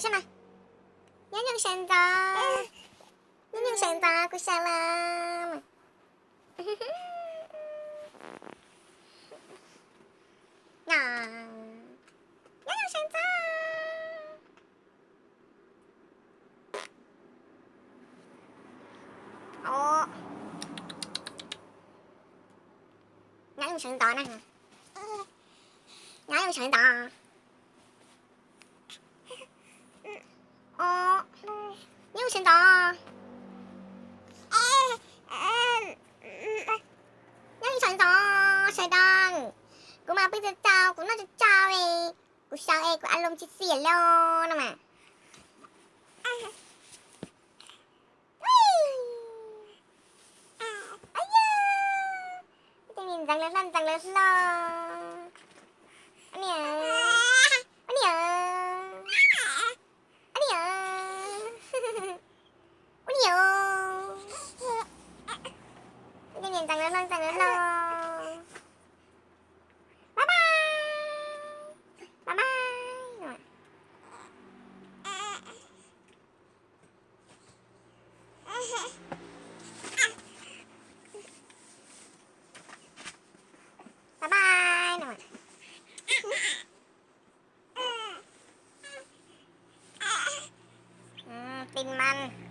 Seb mas, nyob nyob sawv ntxov, nyob nyob sawv ntxov kuv sawv lawm. Nyob nyob sawv ntxov. Nyob nyob sawv ntxov na. Nyob nyob sawv ntxov. Nyob sawv ntxov. Nyob sawv ntxov sawv daws. Kuv mas pw txaus txaus, kuv noj tsau tsau li. Kuv sawv es kuv a loo tsis xiam li no mas. Ntxeev lawv hlo, ntxeev lawv hlo. Ua niam, ua niam, ua niam, ua niam. Ntxeev lawv hlo, ntxeev lawv hlo. Bye bye, bye bye. Bye bye no. Tin man.